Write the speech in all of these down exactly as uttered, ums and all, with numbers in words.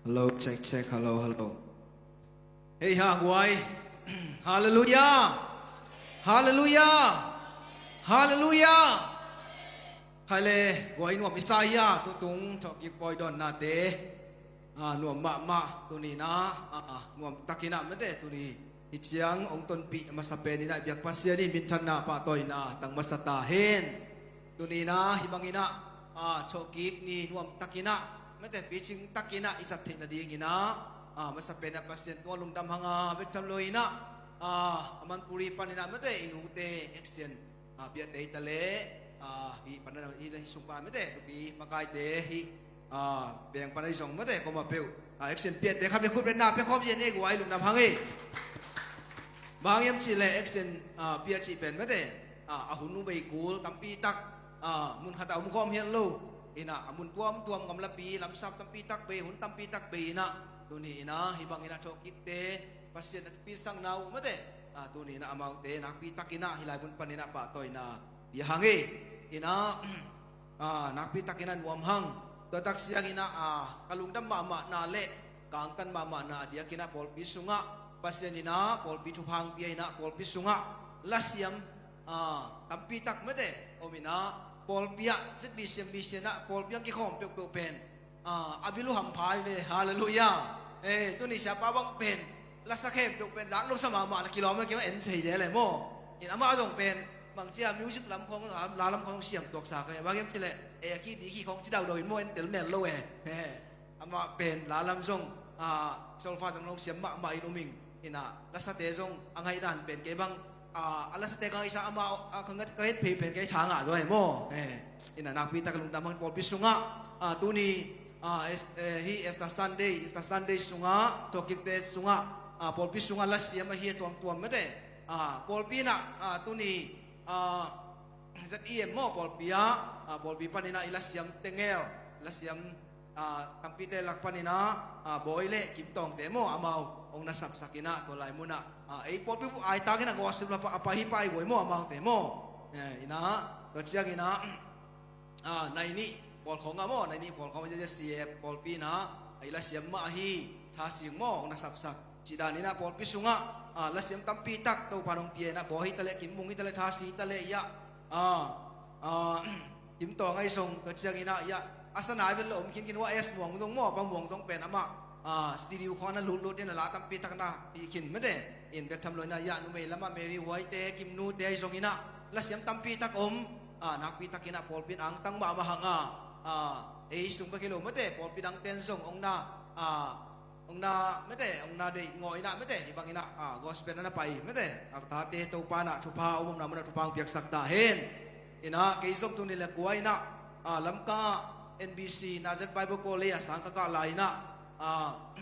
Hello, check, check. Hello, hello. Hei ha, guai. Halleluiah. Halleluiah. Halleluiah. Khai le, guai nuam i sa hia, tutung thawhkik pawi dawnnate. Ah, nuam mahmah, tuni in ah, ah, nuam takin ah mate, tuni hi ciang hong tonpih masa pen in ah biak Pasian in minthanna pahtawina tang masa ta hen. Tuni in ah hih bangin ah, ah, thawhkik ni nuam takin ah mate, picing takin ah i zat theih nadingin ah, ah, masa pen ah Pasian tungah lungdam hang a, bek tham lo in ah, ah, Amanpuri panin ah mate, i nute action, ah, piahte hi ta leh, ah, hih pan ah, hih sung pan mate, nupi makaite hih, ah, beng pan ah hih zong mate, koma peuh, ah, action piahte khat bek khut beng na pia khawm zen ei, guai lungdam hang ei. Bang hiam cih leh action, ah, piah cih pen mate, ah, a hun uh bei kul tampi tak, ah, mun khat ah om khawm hial lo. In ah, a mun tuamtuam, gamlapi lamsap tampi tak bei, hun tampi tak bei in ah, tuni in ah hih bangin ah thawhkikte Pasian a thupi sakna uh mate, ah, tuni in ah amaute nakpi takin ah hih lai mun panin ah pahtawina pia hang ei. In ah, ah, nakpi takin ah nuam hang. Tua tak ciangin ah, ah, ka lungdam mahmahna le ka angtan mahmahna a diakin ah pawlpi sungah Pasian in ah pawlpi thupha hong pia in ah pawlpi sungah lasiam, ah, tampi tak mate om in ah, pawlpi ah Z B C M B C in ah pawlpi ah kikhawm peuhpeuh pen, ah, a bil uh hampha hi ve. Halleluiah. Eh, tuni siapa bang pen lasa khempeuh pen zaknop sa mahmah na kilawm na kimah en sei de le maw. In amah zong pen bangcia music lam khawng, la lam khawng siam tuaksa ka hi a, bang hiam cih leh, eh, a ki di ki khawng ci daudau in maw, en tel mel lo e. Eh, amah pen la lam zong, ah, solfa zong long siam mahmah in um ing. In ah lasate zong a ngaih dan pen kei bang, ah, a lasate ka ngaihsa amah, ah, ka ngat, ka het phei pen kei tha ngah zaw e maw. Eh, in ah nakpi tak lungdam hang pawlpi sungah, ah, tuni, ah, es-, eh, hih Easter Sunday, Easter Sunday sungah, thawhkikte sungah, ah, pawlpi sungah lasiam ahi a tuamtuam mate. Ah, pawlpi in ah, ah, tuni, ah, Z E M maw, pawlpi ah, ah, pawlpi panin ah i lasiam tengel, lasiam, ah, tampite lak panin ah, ah, Bawi le Kim Tawngte maw, amau hong na sapsak in ah, tua lai mun ah, ah, ei pawlpi bu ai takin ah gospel a pa, a pai hi pai guai maw, amaute maw. Eh, in ah, tua ciangin ah, ah, nai nih pawlkhawng ah maw, nai nih pawlkhawng ah Z C F pawlpi in ah, ah, i lasiam mah ahi Tha Sing maw, hong na sapsak. Cih dan in ah pawlpi sungah, ah, lasiam tampi tak Topa'n hong pia in ah, Bawi hi ta leh, Kim Mung hi ta leh, Tha Si hi ta leh, i ah, ah, ah, Kim Tawng ahi zong, tua ciangin ah, i ah, a sana vel lo om khinkhin uh a, S Muang zong maw, Pa Muang zong pen amah, ah, studio khawng ah na lutlut in ah la tampi tak na hih khin mate. In bek tham lo in ah, i ah, numei lamah Mary Huaite, Kim Nute ahi zong in ah, lasiam tampi tak om, ah, nakpi takin ah pawlpi in angtang mahmah hang a, ah, ei sung bek hi lo mate, pawlpi dangte'n zong hong na, ah, hong na mate, hong na deih ngawh in ah mate, hih bangin ah, ah, gospel a na pai mate, a tate Topa'n ah thupha, a um omna mun ah thupha hong piaksak ta hen. In ah kei zong tuni le kua in ah, ah, Lamka ah N B C, Nazareth Bible College ah sang ka kah lai in ah, ah,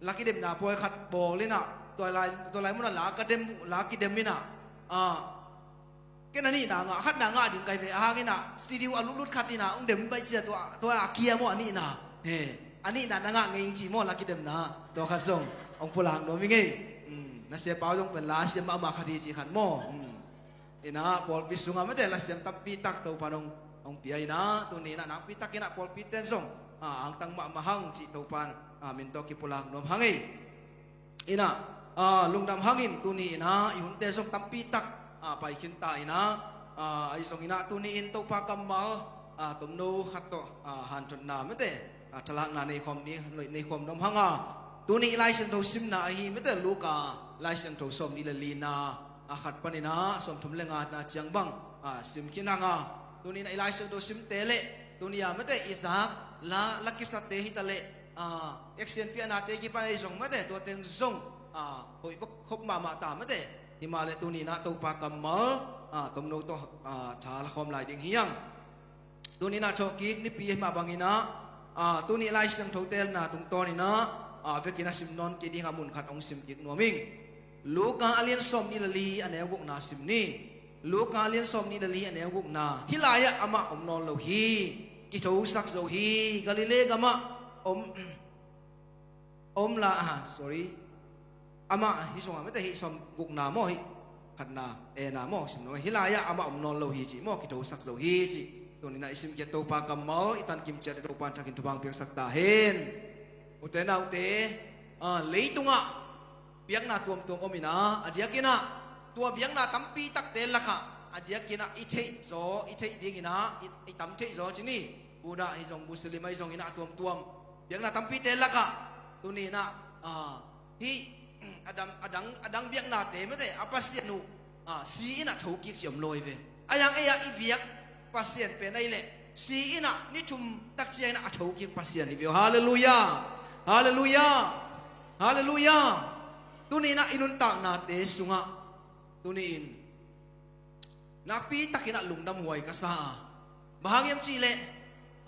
la kidemna pawi khat bawl in ah, tua lai, tua lai mun ah la ka dem, la kidem in ah, ah, ken a nihna ngah, a khatna ngah ding ka hi ve, a hang in ah studio a lutlut khat in ah hong dem baih cia, tua, tua a kia maw a nihna. He, a nihna na ngah ngei ing ci maw, la kidemna. Tua khat zong hong pulak nuam ing ei. Hmm, na siapa uh zong pen la siam mahmah khat hi ci khat maw. Hmm. In ah pawlpi sungah mate lasiam tampi tak Topa'n hong, hong pia in ah, tuni in ah nakpi takin ah pawlpite'n zong, ah, angtang mahmah hang cih Topa'n, ah, min tawh kipulak nuam hang ei. In ah, ah, lungdam hangin tuni in ah i hunte zong tampi tak, ah, pai khin ta in ah, ah, ahi zongin ah tuni in Topa kammal, ah, tomno khat tawh, ah, hanthotna mate, ah, thalakna nei khawm ni, nei khawm nuam hang a. Tuni i Lai Siangtho simna ahi mate, Luka Lai Siangtho sawmnih le lina, ah, khat panin ah sawmthum le ngana ciang bang, ah, sim khin hang a. Tuni in ah i Lai Siangtho simte le tuni a mate i zak la, la kisate hi ta leh, ah, action piahnate kipan ahi zong mate, tua teng zong, ah, hoih bek khop mahmah ta mate. Himah le tuni in ah Topa kammal, ah, tomno tawh, ah, tha la khawm lai ding hi hang. Tuni in ah thawhkik nipi ahi mah bangin ah, ah, tuni Lai Siangtho telna tungtawnin ah, ah, vekin a sim nawn kei ding a, mun khat hong sim kik nuam ing. Luka a lian sawmnih le li a neu gukna sim ni. Luka a lian sawmnih le li a neu gukna. Hih lai-ah amah om nawn lo hi. Kithosak zo hi. Galilee gamah om, om la, ah, sorry. Amah hih sungah mate, hih sawmgukna maw, hih khatna, ena maw, sim nawn. Hih lai-ah amah om nawn lo hi ci maw, kithosak zo hi ci. Tuni in ah i simkhiat Topa kammal i tankim ciat Topa'n thakin thupha hong piaksak ta hen. Ute naute, ah, leitungah biakna tuamtuam om inah, a diakinah tua biakna tampi takte lakah a diakinah i theih zaw, i theih dinginah i, i tam theih zaw ci ni. Buddha ahi zong, Muslim ahi zonginah a tuamtuam biakna tampite lakah tuni inah, ah, hih a dang, a dang, a dang biaknate mate a Pasian uh, ah, si inah thokik ci om lo hi ve. A yang ei ah i biak Pasian pen ahih leh si inah ni thum tak cianginah a thokik Pasian hi ve uh. Halleluiah. Halleluiah. Halleluiah. Tuni inah i nuntaknate sungah tuni in nakpi takinah lungdamhuai ka sa a. Bang hang hiam cihleh,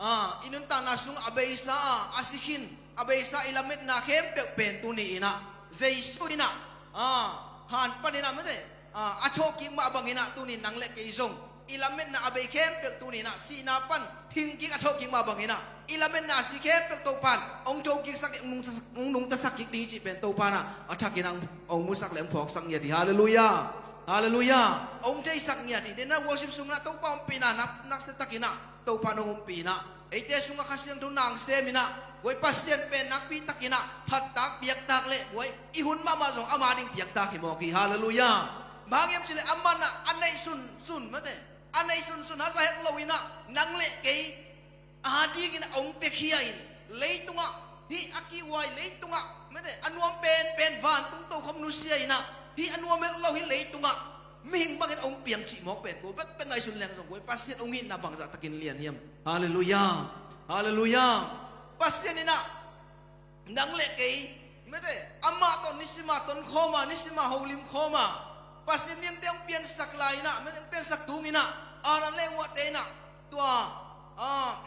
ah, i nuntakna sungah a beisa a, a si khin, a beisa i lametna khempeuh pen tuni inah Jesu inah, ah, han paninah mate, ah, a thawhkik mah banginah tuni nang le kei zong i lametna a bei khempeuh tuni inah sihna pan hingkik a thawhkik mah banginah i lametna a si khempeuh Topan hong thokiksak, hong nungta, hong nungtasak kik ding cih pen Topan ah a thakin hong, hong musak le hong phawksak ngiat hi. Halleluiah. Halleluiah. Hong theisak ngiat hi. Denah worship sungah Topa ompihna nak, nakse takinah Topan hong ompihna, eite sungah Kha Siangtho nang seminah guai Pasian pen nakpi takinah phattak piaktak le guai i hun mahmah zong ama ding piaktak hi mawk hi. Halleluiah. Bang hang hiam cihleh amanah a neih sunsun mate, a neih sunsun haza het lo inah nang le kei a dingin a hong piakhia in, leitungah hih a kihhuai leitungah mate a nuam penpen vantung tokhom nusia inah hih a nuam het lo hih leitungah mihing bangin a hong piang cih mawk pen tua bekbek ngaihsun leng zong guai Pasian hong itna bangzah takin lian hiam? Halleluiah. Halleluiah. Pasian inah nang le kei mate amah tawh nisima tonkhawma, nisima holim khawma, Pasian miangte hong piansak lai inah mate hong piansak tung inah, Adam le Evate inah tua, ah,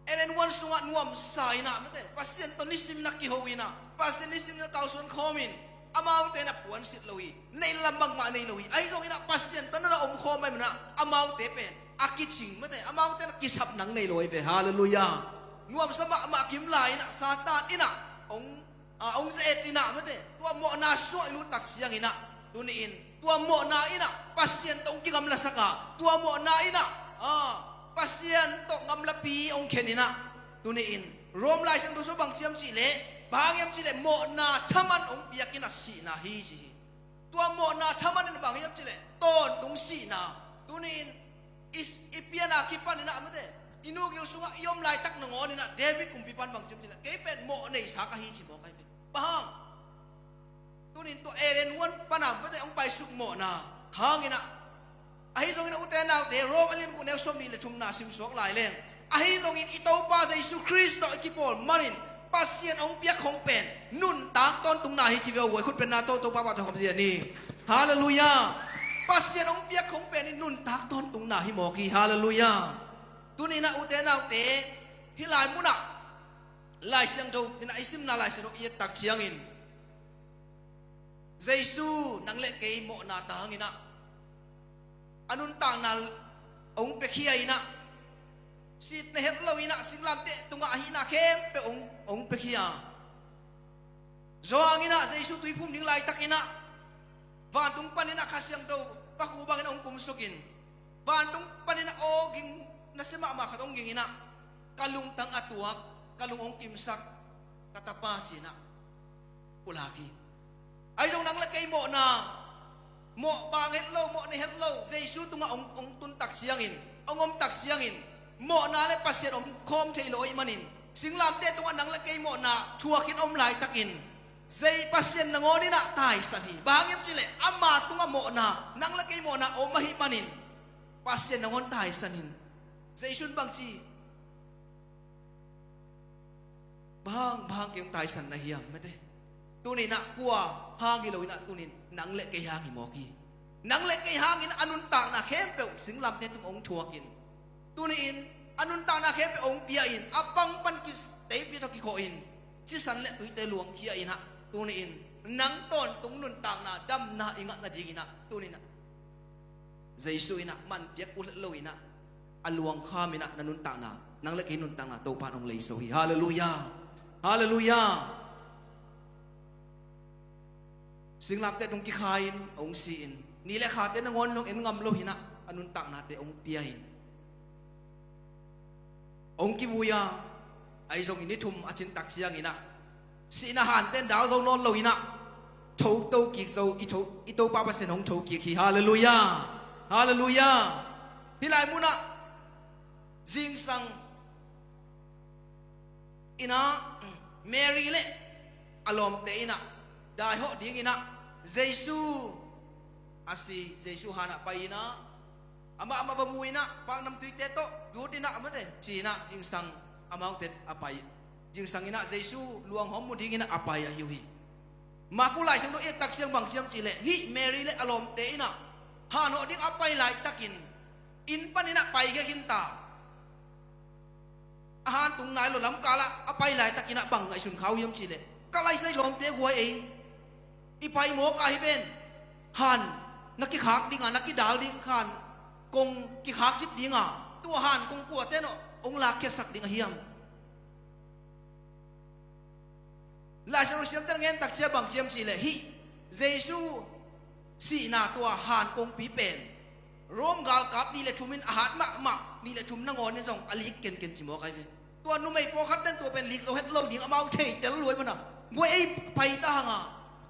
Eden huan sungah nuamsa inah mate Pasian tawh nisim na kiho inah Pasian nisim na kalsuan khawmin amaute na puansilh lo hi. Neih lam bangmah nei lo hi. Ahi zonginah Pasian tawh na na om khawm ahih manah amaute pen a kicing mate amaute na kisap nang nei lo hi ve. Halleluiah. Nuamsa mahmah kim lai inah Satan inah hong, ah, hong ze-et inah mate tua mawhna suah i lut tak cianginah tuni in tua mawhna inah Pasian tawh hong kigamlasak a, tua mawhna inah, ah, Pasian tawh gamlapi hong khen inah tuni in Rom Lai Siangtho sung bang ci hiam cihleh, bang hang hiam cihleh mawhna thaman hong piak inah sihna hi ci hi. Tua mawhna thaman in bang hiam cihleh tawntung sihna. Tuni in i, i piana kipan inah mate i nu gil sungah i om laitak nangawn inah David kumpipan bang ci hiam cihleh kei pen mawh neisa ka hi ci mawk ahi ve. Bang hang? Tunin tua Eden huan pana mate hong paisuk mawhna hanginah. Ahi zongin a ute naute Rom a lian guk neu sawm nih le thumna simsuak lai leng, ahi zongin i Topa Jesu Khrist tawh i kipawl manin Pasian hong piak khong pen nuntak tawntungna hi ci ve uh. Guai khut penna to Topa pah tawh khawm zia ni. Halleluiah. Pasian hong piak khong pen in nuntak tawntungna hi mawk hi. Halleluiah. Tuninah ute naute hih lai munah Lai Siangtho inah i simna Lai Siangtho i et tak ciangin Jesu nang le kei mawhna tanginah a nuntakna hong piakhia inah sitna het lo inah singlamteh tungah ahihna khempeuh hong, hong piakhia. Johan inah Jesu tuiphum ding laitakinah vantung paninah Kha Siangtho pakhu bangin hong kumsukin vantung paninah aw ging nasia mahmah khat hong ging inah ka lungtang a tuak, ka lung hong kimsak ka tapa cinah pulak hi. Ahi zong nang le kei mawhna, mawh bang het lo, mawh nei het lo Jesu tungah hong, hong tun tak ciangin, hong om tak ciangin mawhna le Pasian om khawm thei lo ahih manin singlamteh tungah nang le kei mawhna thuakin om laitakin Zei Pasian nangawn inah taisan hi. Bang hang hiam cihleh ama tungah mawhna, nang le kei mawhna om ahih manin Pasian nangawn taisan hi. Jesu in bangci, bang, bang hang kei hong taisan na hiam mate? Tuninah kua hang hi lo inah tunin nang le kei hang hi mawk hi. Nang le kei hangin a nuntakna khempeuh singlamteh tung hong thuakin, tuni-in a nuntakna khempeuh hong pia-in a pang pan ki, teipia tawh kikhawhin sisan le tuite luangkhia inah tuni-in nang tawntung nuntakna damna i ngah nadinginah tuninah Jesu inah manpiak ulh lo inah a luangkham inah na nuntakna, nang le kei nuntakna Topa in hong leiso hi. Halleluiah. Halleluiah. Singlamteh tung kikha-in hong si-in ni le khate nangawn zong en ngam lo hinah a nuntaknate hong pia-in hong kivui a, ahi zongin ni thum a cin tak cianginah Sihna hanten dal zo nawn lo inah, tho to kik zo, i tho, i Topa Pasian hong tho kik hi. Halleluiah. Halleluiah. Hih lai munah zingsang inah Mary le a lawmte inah daihawh ding inah Jesu a si, Jesu hanah pai inah amah amah va mu inah paknamtuite tawh dut inah mate ci inah zingsang amaute a pai. Zingsang inah Jesu luanghawm mu ding inah a pai ahi uh hi. Maku laisiangtho i et tak ciang bang ci hiam cih leh hih Mary le a lawmte inah hanhawh ding a pai laitakin inn pan inah paikhia khin ta. A han tung nai lo lamkalah a pai laitakin ah bang ngaihsun kha uh hiam cih leh ka laisai lawmte guai ei, i pai mawk ah hi ven, han na kikhak ding a, na kidal ding khan kong kikhak cip ding a, tua han kong kuate nawh hong lakkhiatsak ding a hiam? Laisiangtho siamte ngen tak ciang bang ci hiam cih leh hih Jesu sihna tua han kongpi pen Rome galkap nih le thum in a hat mahmah, nih le thum nangawn in zong a lik kenken ci mawk ahi ve. Tua numei pawlkhat ten tua pen lik zo het lo ding amau thei tel luai mana, guai ei pai ta hang a,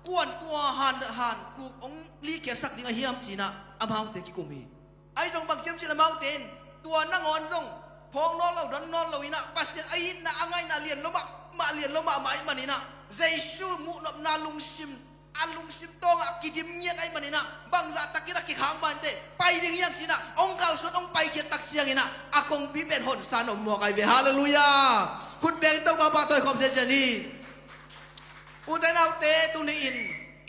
kuan tua han, han khuk hong likkhiatsak ding a hiam ci inah amaute kikum hi. Ahi zong bang ci hiam cih leh amaute in tua nangawn zong phawk nawn lo, don nawn lo inah Pasian a itna a ngaihna lian lo mahmah, lian lo mahmah ahih man inah Jesu muhnopna lungsim, a lungsim tawngah kidim ngiat ahih man inah bangzah takin a kikhak mah inteh pai ding hiam ci inah hong kalsuan, hong paikhiat tak ciang inah a kongpi pen honsa in om mawk ahi ve. Halleluiah. Khut beng to pahpah tawi khawm siasia ni. Ute naute, tuni in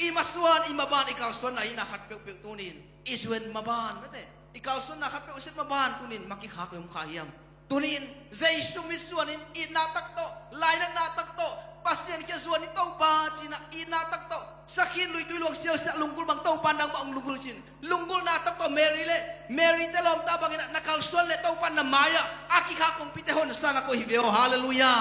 i masuan, i maban, i kalsuanna i na khat peuhpeuh tuni in i suan maban mate, i kalsuanna khat peuh i suan maban tuni in ma kikhak i om kha hiam? Tuni in Jesu mitsuan in itna tak tawh, lainatna tak tawh, Pasian kia zuan in Topa ci inah itna tak tawh, sakhin luitui luang sialsiah lunggulh bang Topa nangmah hong lunggulh ci in lunggulhna tak tawh Mary le, Mary te lawmta bang inah na kalsuan le Topa na mai-ah a kikhak kongpite honsa na koih hi ve aw. Halleluiah.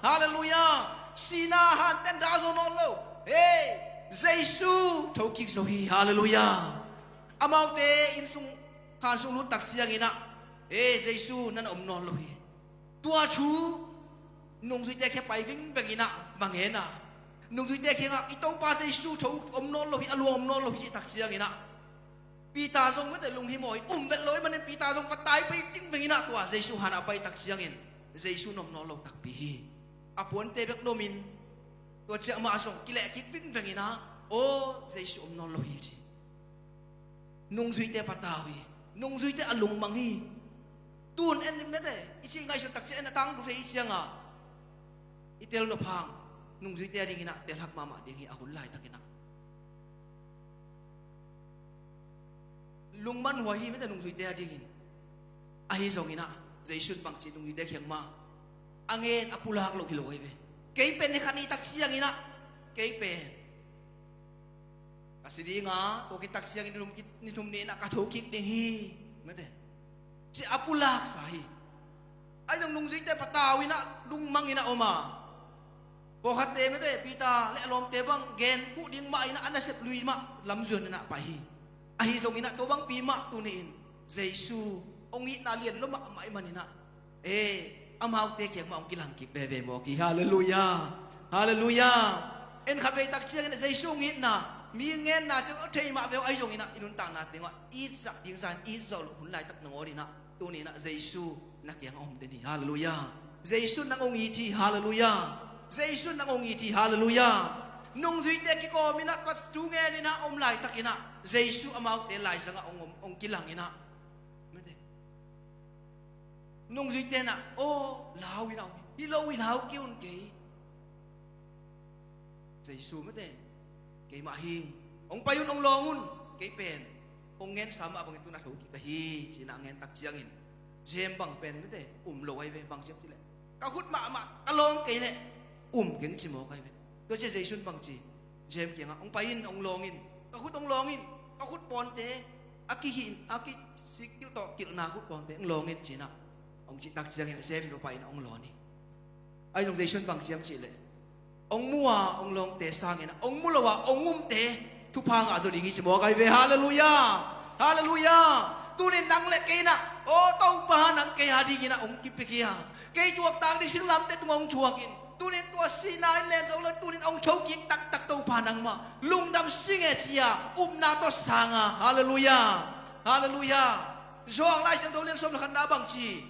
Halleluiah. Sihna hanten dal zo nawn lo. Hei, Jesu thokik zo hi. Halleluiah. Amaute inn sung, khan sung lut tak ciang inah, hei, Jesu na na om nawn lo hi. Tua thu nungzuite kiang pai vingveng inah bang ngen a, nungzuite kiangah i Topa Jesu tho om nawn lo hi, a luang om nawn lo hi cih tak ciang inah Peter zong mate lunghimawh hi, um vet lo ahih manin Peter zong va tai pai vingveng inah tua Jesu hanah pai tak ciangin Jesu na om nawn lo takpi hi. A puante bek na om in tua ciang amah zong kilehkik vingveng inah, aw, Jesu om nawn lo hi ci. Nungzuite patau hi. Nungzuite a lungmang hi. Tun en in mate, i cih ngaihsut tak ciang en a tangthu thei i cianga i tel nop hang nungzuite a ding inah telhak mahmah ding hi a hun laitakin ah. Lungman huai hi mate nungzuite a dingin. Ahi zong inah Jesu in bangci nungzuite kiang mah a ngen a pulak lo hi lo ahi ve. Kei pen ni khat ni tak ciang inah, kei pen ka si dinga, tua khit tak ciang ni thum, ni thum ni inah ka thokik ding hi mate, ci a pulaksa hi. Ahi zong nungzuite patau inah lungmang inah om a, pawlkhatte mate Peter le a lawmte bang gen kuh ding mah inah a nasep lui mah lamzuan inah pai hi. Ahi zong inah tua bangpi mah tuni in Jesu hong itna lian lo mahmah ahih man inah, e, amaute kiang mah hong kilang kik veve mawk hi. Halleluiah. Halleluiah. En khat vei tak ciangin Jesu hong itna mi ngenna ciang a thei mah veu ahi zong inah i nuntakna tengah itsak ding zan itzawh loh hun laitak nangawn inah tuni inah Jesu na kiang a om den hi. Halleluiah. Jesu nang hong it hi. Halleluiah. Jesu nang hong it hi. Halleluiah. Nungzuite kikawm inah tua thu ngen inah om laitak inah Jesu amaute laizangah hong om, hong kilang inah mate, nungzuite inah aw lau inah om hi. Hi lo hi, lau kei un kei. Jesu mate, keimah hing, hong pai un, hong lawng un. Kei pen hong ngensa mah bangin tu-in a thokik ka hi ci inah a ngen tak ciangin James bang pen mate um lo ahi ve. Bang ci hiam cih leh ka khut mahmah ka lawng kei leh um keng ci mawk ahi ve. Tua ciang Jesu in bangci, James kiangah hong pai in, hong lawng in, ka khut hong lawng in, ka khut pawnte, a kihih, a kisik kilh tawh kilhna khut pawnte hong lawng in ci inah hong cih tak ciangin James in va pai inah hong lawn hi. Ahi zong Jesu in bang ci hiam cih leh hong mu a hong lawngte sangin ah hong mu lo a hong umte thupha ngah zaw ding hi ci mawk ahi ve. Halleluiah. Halleluiah. Tuni in nang le kei inah, aw Topa, nang kei a dingin ah hong kipia kei a, kei thuak tang ding singlamteh tungah hong thuak in, Tunin tua sihna in len zo lo, tunin hong thokik taktak Topa nangmah lungdam sing e ci-a upna tawh sang a. Halleluiah. Halleluiah. Johan Lai Siangtho lian sawm le khatna bang ci?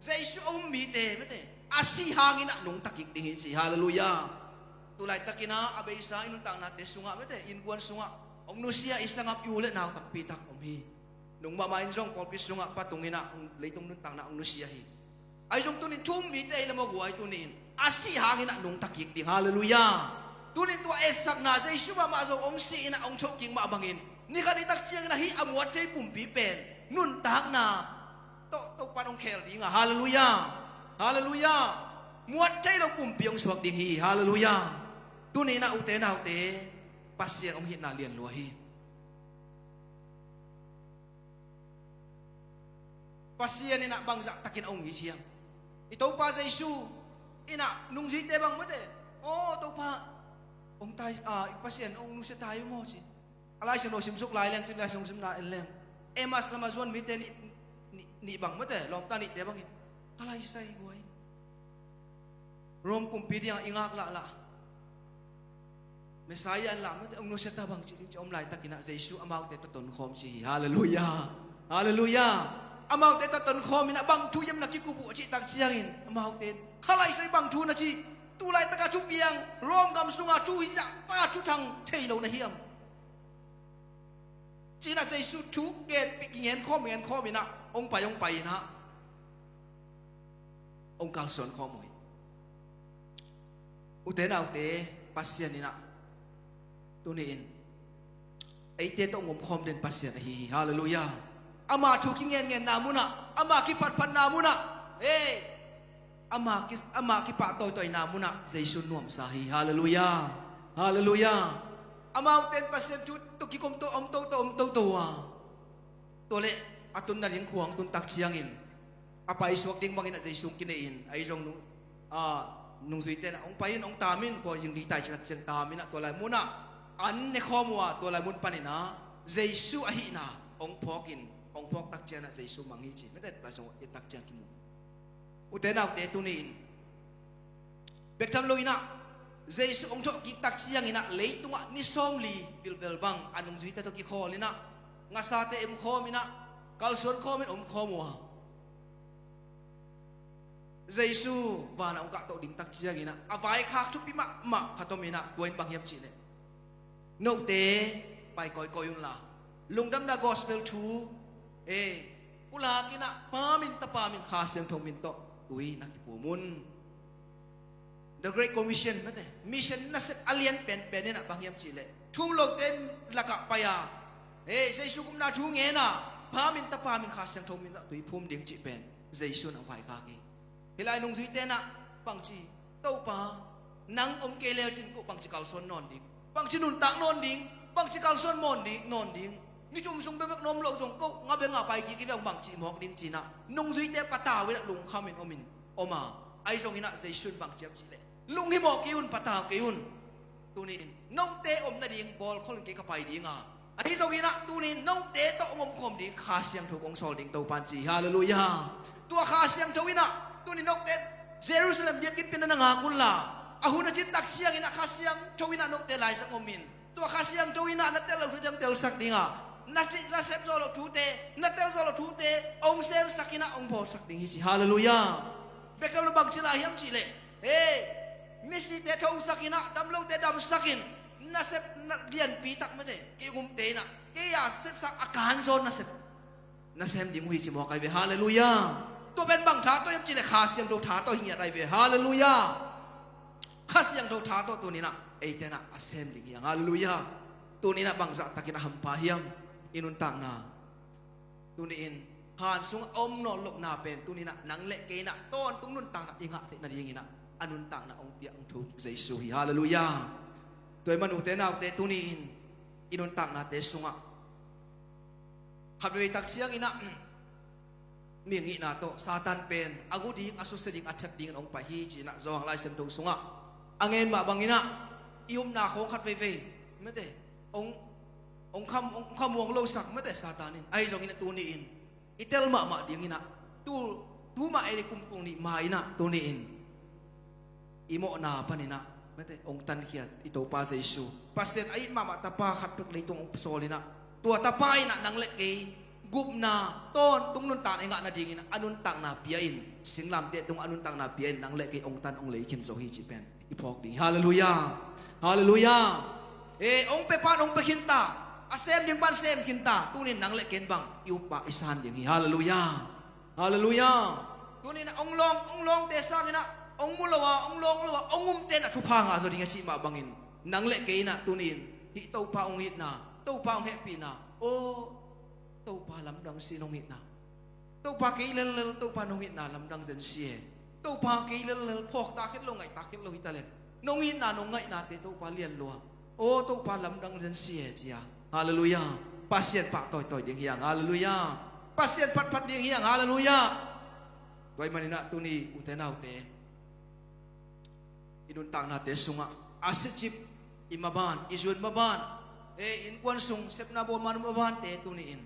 Jesu a um mite mate a sih hangin ah nungta kik ding hi ci. Halleluiah. Tulaitakin ah a beisa i nuntaknate sungah mate innkuan sungah hong nusia i sangap i u le nau tampi tak om hi. Nung mahmah in zong pawlpi sungah pa tungin ah leitung nuntakna hong nusia hi. Ahi zong tunin thu um mite i le maw guai, tunin a sih hangin ah nungta kik ding. Halleluiah. Tunin tua etsakna Jesu mahmah zong hong sih in ah hong thokik mah bangin ni khat i tak ciangin ah hih a muat thei pumpi pen nuntakna tawh Topa in hong khel ding a. Halleluiah. Halleluiah. Muat thei lo pumpi hong suak ding hi. Halleluiah. Tunin ah ute naute, Pasian hong hitna lian lua hi. Pasian in ah bangzah takin a hong it hiam? I Topa Jesu in ah nungzuite bang mate, aw Topa, hong tai, ah, i Pasian hong nusia tai uh maw ci. A Lai Siangtho simsuk lai leng, tuni Lai Siangtho simna en leng, Emmaus lamah zuan mite nih, nih, nih bang mate, lawmta nihte bangin, ka laisai guai, Rom kumpi dingah i ngak lahlahna Messiah in lah mate hong nusia ta bang ci ding ci a om laitakin ah Jesu amaute tawh tonkhawm ci hi. Halleluiah. Halleluiah. Amaute tawh tonkhawm in ah bang thu hiam na kikup uh a cih tak ciangin amaute in, ka laisai bang thu na cih? Tulaitaka thupiang Rom gam sungah thu hi zahta thuthang thei lo na hiam? Ci-in ah Jesu thu genpih, kingenkhawm ngenkhawm in ah hong pai hong pai in ah hong kalsuan khawm uh hi. Ute naute, Pasian in ah tuni-in eite tawh hong omkhawm den Pasian ahi hi. Halleluiah. Ama thu kingenngenna munah, ama kiphatphatna munah, e, ama ki, ama kipah tawitawina munah Jesu nuamsa hi. Halleluiah. Halleluiah. Amaute in Pasian thu tawh kikum to, om toto, om toto a, tua leh a tunna ding khua hong tun tak ciangin a paisuak ding bangin ah Jesu hong kinei in, ahi zong nung, a, nungzuite in ah hong pai in, hong taam in, khua zing ding tai ci tak ciang taam in ah tua lai munah an ne khawm uh a, tua lai mun panin ah Jesu ahihna hong phawk in, hong phawk tak ciangin ah Jesu mang hi ci mate, tua zong i tak ciang kimu. Ute naute, tuni-in bek tham lo in ah Jesu hong thawhkik tak ciangin ah leitungah ni sawmli bilbel bang a nungzuite tawh kikhawl in ah, ngasate emkhawm in ah, kalsuan khawm in omkhawm uh a, Jesu vanah hong kahtoh ding tak ciangin ah a vaikhak thupi mahmah khat om in ah, tua in bang hiam cih leh, note pai kawikawi unla, lungdamna gospel thu, e, pulak in ah Pa min, Tapa min, Kha Siangtho min tawh tui na kipum un. The Great Commission mate, mission nasep a lian penpen in ah bang hiam cih leh, thu um lote lakah pai a, e, Jesu gupna thu ngen a, Pa min, Tapa min, Kha Siangtho min tawh tui phum ding cih pen Jesu in ah vaikhak hi. Hih lai nungzuite in ah bangci, Topa, nang om kei lel cin ko bangci kalsuan nawn ding, bangci nuntak nawn ding, bangci kalsuan mawn ding, nawn ding. Ni thum sung bekbek na om loh zong ko nga benga pai kik hi ve, hong bangci mawk ding ci-in ah nungzuite patau in ah lungkham in om in om a, ahi zongin ah Jesu in bang ci hiam cih leh, lunghimawh kei un, patau kei un. Tuni-in note om nading bawlkhol in kei ka pai ding a, ahi zongin ah tuni-in note tawh hong omkhawm ding Kha Siangtho kong sawl ding Topa in ci hi. Halleluiah. Tua Kha Siangtho in ah tuni-in note Jerusalem biakinn pen na ngak unla, a hun a cin tak ciangin ah Kha Siangtho in ah note laizang om in, tua Kha Siangtho in ah na tel loh thute hong telsak ding a, na, na sep zawh loh thute, na tel zawh loh thute hong semsak in ah hong bawlsak ding hi ci. Halleluiah. Bek tham lo, bangci lai hiam cih leh, e, misite thosak in ah, damlote damsak in, nasep na lianpi tak mate, kei gumte in ah kei a sepsak a kanzaw nasep na sem ding uh hi ci mawk ahi ve. Halleluiah. Tua pen bang tha tawh hiam cih leh Kha Siangtho tha tawh hi ngiat ahi ve. Halleluiah. Kha Siangtho tha tawh tuni-in ah eite in ah a sem ding hi hang. Halleluiah. Tuni-in ah bangzah takin a hampha hiam i nuntakna? Tuni-in han sungah a om nawn lohna pen tuni-in ah nang le kei in ah tawntung nuntakna i ngah theih nadingin ah a nuntakna hong piak hong thokik Jesu hi. Halleluiah. Tua ahih man ute naute, tuni-in i nuntaknate sungah khatvei tak ciangin ah mi ngihna tawh Satan pen a gu ding, a susia ding, a that dingin hong pai hi ci-in ah Johan Lai Siangtho sungah a ngen mah bangin ah i upna khawng khatveivei mate hong, hong kham, hong khamuang losak mate Satan in. Ahi zongin ah tuni-in i tel mahmah dingin ah tu, tu mah ei le kum kul nih ma-in ah tuni-in i mawhna paninah mate hong tankhia i Topa Jesu. Pasian a it mahmah tapa khat pek leitung hong sawl inah, tua tapa inah nang le kei gupna tawntung nuntakna i ngah nadingin a nuntakna pia in, singlamteh tung a nuntakna pia in nang le kei hong tan hong lei khin zo hi cih pen i phawk ding hi. Halleluiah. Halleluiah. E, hong pia pan hong pia khinta, a sem ding pan sem khinta, tunin nang le kei in bang i uppa i san ding hi. Halleluiah. Halleluiah. Tunin hong lawng, hong lawngte sanginah hong mu lo a, hong lawng lo a, hong umte na thupha ngah zaw ding a cih mah bangin, nang le kei inah tunin hih Topa hong itna, Topa hong hehpihna, aw, Topa lamdang si nong itna, Topa kei lellel Topa nong itna lamdang zen si e. Topa kei lellel phawkta khet lo, ngaihta khet lo hita le, nong itna nong ngaihnate Topa lian lua, aw, Topa lamdang zen si e cia. Halleluiah. Pasian pahtawi tawi ding hiang. Halleluiah. Pasian phatphat ding hiang. Halleluiah. Tua ahih maninah tuni ute naute, i nuntaknate sungah a sicip, i maban, i zuan maban, e, innkuan sung sepna bawlman mabante tuni-in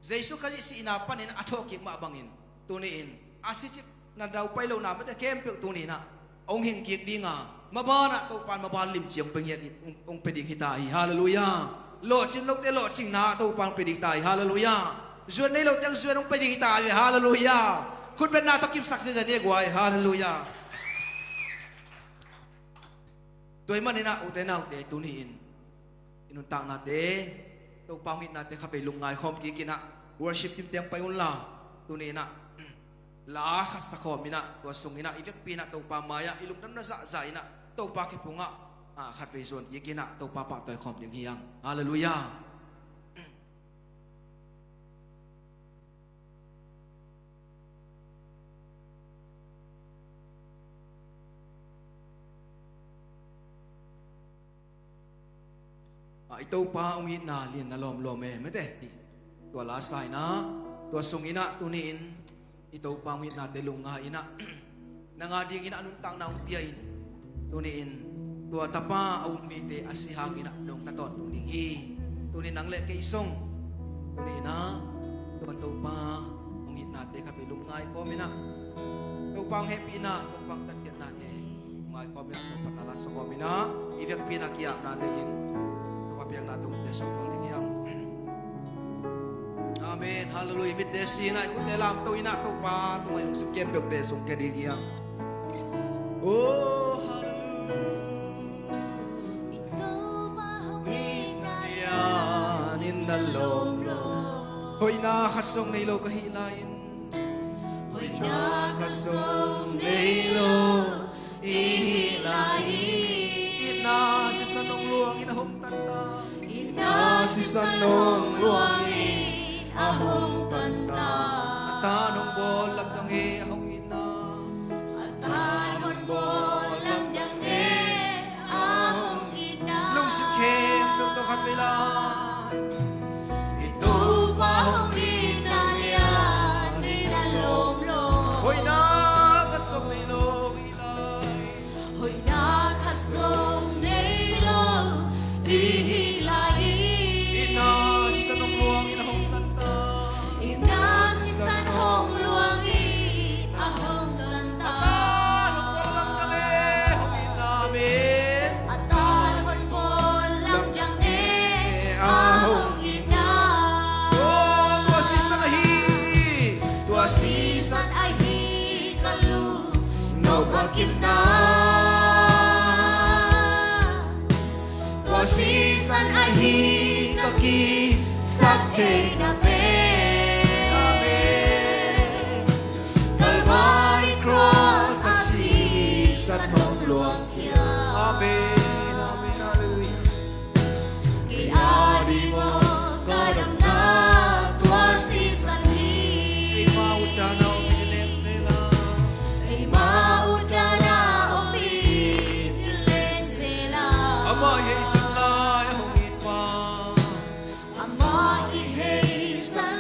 Jesu Khazih sihna panin a thawhkik mah bangin tuni-in a sicip na daupai lohna mate khempeuh tuni-inah hong hingkik dinga, mabanah Topa in maban limci hong pe ngiat, hong, hong pe ding hita hi. Halleluiah. Lawhcin lote lawhcinna Topa hong pe ding hita hi. Halleluiah. Zuan nei lote hong zuan hong pe ding hita hi. Halleluiah. Khutbetna tawh kipsak zia zia ni a guai. Halleluiah. Tua ahih maninah ute naute tuni-in i nuntaknate, Topa hong itnate khatvei lungngai khawm kikinah worship team teng pai unla, tuni-inah la khat sa khawm inah tua sunginah i vekpi inah Topa mai-ah i lungdamna zahzah inah Topa kiphungah, ah, khatvei zuan kikinah Topa pahtawi khawm ding hiang. Halleluiah. Ah, i Topa hong itna lian na lawmlawm e mate. Tua la sa inah, tua sunginah tuni-in i Topa hong itnate lungngai inah, nang a dinginah a nuntakna hong pia in, tuni-in tua tapa a um mite a si hanginah dong na tawntung ding hi. Tuni nang le kei sung, tuni-inah tua Topa hong itnate khatvei lungngai khawm inah, Topa hong hehpihna, Topa hong tatkhiatnate lungngai khawm inah, Topa na la sa khawm inah i vekpi inah ki-apna nei-in Topa piakna tungte sung pang ding hiang. Amen. Halleluiah. Mitte si inah, i khutte lamto inah Topa tungah i lungsim khempeuhte sungkhia ding hiang. Oh, halleluiah. I Topa hong itna lian in na lawm lo. Hoihna khat zong nei lo ka hih lai-in, hoihna khat zong nei lo i hih lai hi. Itna sisan hong luangin a hong tanta. Itna sisan hong luangin a hong tanta. A tan hong bawl lamdang e a hong itna. A tan hong bawl lamdang e a hong itna. Lungsim khempeuh tawh khatvei lai. I Topa hong itna lian in na lawm lo. Hoihna khat zong nei lo i hih lai. Hoihna khat zong nei lo i hih lai hi. Itna sisan hong luangin a hong tanta. Itna sisan hong luangin a hong tanta. A tan hong bawl lamdang e hong itna. Amen. A tan hong bawl lamdang e a hong itna. Oh, tua sisan ahi, tua sisan ahi ka lung nop a kimna. Tua sisan ahi ka kisap theihna pen. Amen. Calvary cross a sisan hong luang khia. Amen. Amen. Halleluiah. Kei a ding aw ka damna tua sisan hi. Eima utdan a om in leng sela. Eima utdan a om in leng sela. Amah i heisan lai a hong it pa. Amah i heisan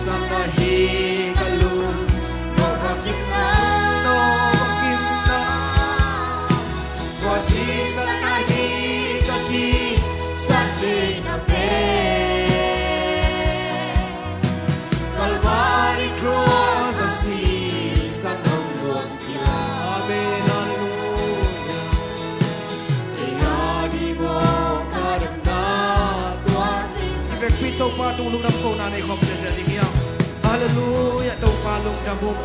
Sang ahi ka lung, no ka kimna, no ka kimna. Tua sisan ahi ka kisan thei na pen. Calvary cross a sisan hong luang kia. Amen. Hallelujah. Kei a ding aw ka damna tua sisan. I vekpi Topa tung lungdam kohna nei khawm ziahziah ding hi hang. Hallelujah. Topa lungdam ung.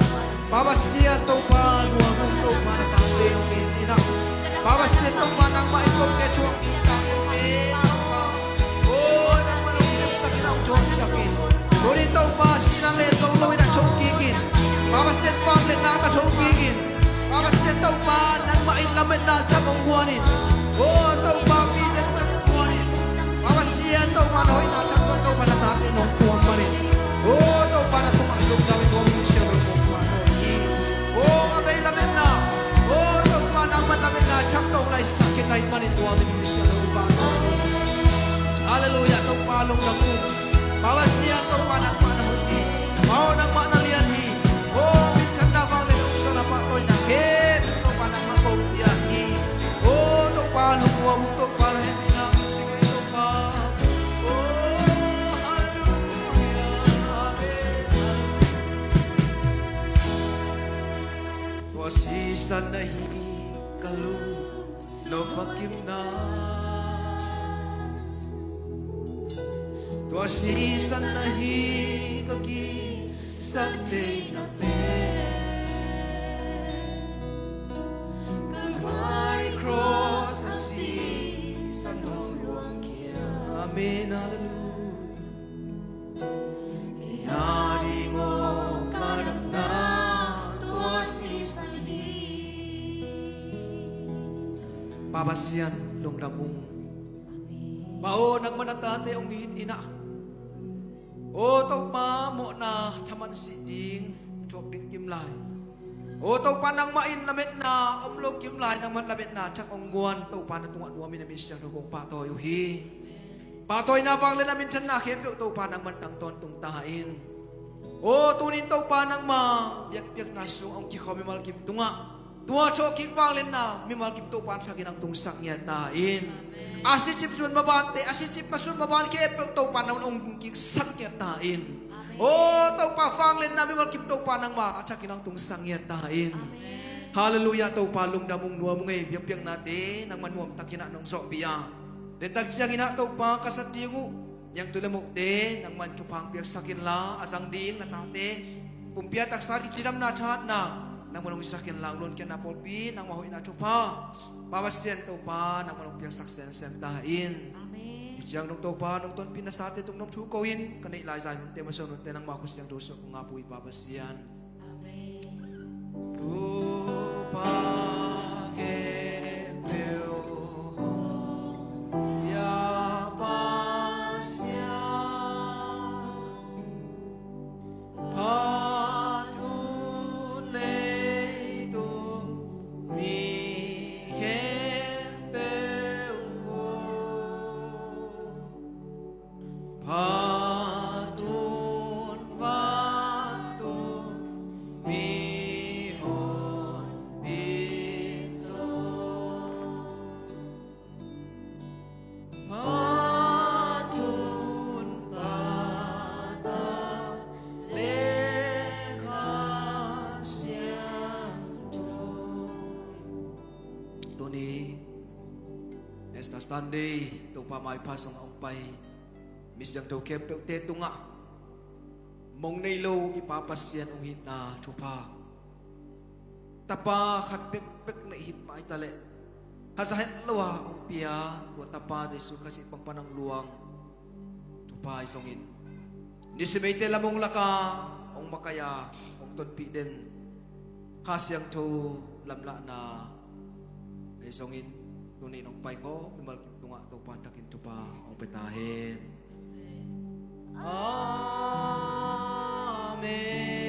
Pa Pasian Topa nuam ung, Topa na tate hong it in ah. Pa Pasian Topa nangmah in kote thuak ding tangkote Topa. Oh, nangmah in hong sepsak in ah, hong thuaksak in. Tuni Topa sihna len zong lo in ah thokik in. Pa Pasian vangliatna ka thokik in. Pa Pasian Topa nangmah in lametna thak hong guan in. Oh Topa vision thak hong guan in. Pa Pasian Topa na hoihna thak Topa na tate nong kuang man in. Oh Topa na tungah lungdam in hong sian hong kuang hi. Oh a bei lametna. Oh Topa nangmah lametna thak tong lai sak in lai man in tua min hong sian hong kuang. Hallelujah Topa lungdam ung. Pa Pasian Topa nangmah na hoih hi. Pa aw nangmah na lian hi. Oh minthanna vangliatna hong suahna pahtawina khempeuh Topa nangmah kong pia hi. Oh Topa lungnuam ung, Topa na hehpihna hong sing hi Topa. Oh hallelujah. Amen. Tua sisan ahi ka lung, no ka kimna. Tua sisan ahi ka kisan thei na pen. Calvary cross a sisan hong luang kia. Amen. Hallelujah. Kei a ding aw ka damna tua sisan hi. Pa Pasian lungdam ung. Amen. Pa aw nangmah na tate hong it in ah. Oh Topa mawhna thaman sih ding thuak ding kim lai. Oh Topa nangmah in lametna om lo kim lai, nangmah lametna thak hong guan Topa na tungah nuam in a min siangtho kong pahtawi uh hi. Pahtawina vangliatna minthanna khempeuh Topa nangmah tang tawntung ta in. Oh tunin Topa nangmah biakpiakna sung hong kikhawm mimal kim tungah tua thawhkik vangliatna mimal kim Topa thak in hong tungsak ngiat ta in. A sicip zun mabante, a sicip masun maban khempeuh Topa nangmah hong kiksak ngiat ta in. Oh Topa vangliatna mimal kim Topa nangmah a thak in hong tungsak ngiat ta in. Hallelujah. Topa lungdam ung, nuam ung ei, biakpiaknate nangmah nuamtak in ah nong zawhpih a, dentak ciangin ah Topa ka zat ding uh niangtui le mohte nangmah in thupha hong piaksak inla, a zang ding na tate pumpi a taksa ding cidamna thahatna nangmah in hong hisak inla, hong luankhiatna pawlpi nangmah hoihna thupha Pa Pasian Topa nangmah in hong piaksak semsem ta in. Amen. Hih ciang dong Topa nong tonpih nasate tung nong thu ko in, ka neih lai zai hunte masuan hunte nangmah khut siangtho sung kong ap uh hi Pa Pasian. Amen. Thupha khempeuh hong pia Pasian, phat un leitung mi khempeuh aw. Phat un vantung mihonpi zaw. Phat un Pa, Tapa le Kha Siangtho. Tuni Easter Sunday, Topa maipha sungah hong pai mi siangtho khempeuhte tungah mong nei lo i Pa Pasian hong itna thupha, Tapa khat bekbek neih hit mah hi ta leh, haza het lo a hong pia tua Tapa Jesu Khazih pang pan hong luang thupha ahi zongin, nisim eite lam hong lak a, hong makaih a, hong tonpih den Kha Siangtho lamlahna ahi zongin, tuni in hong paikhawm mimal kim tungah Topa in thakhin thupha hong pia ta hen. Amen.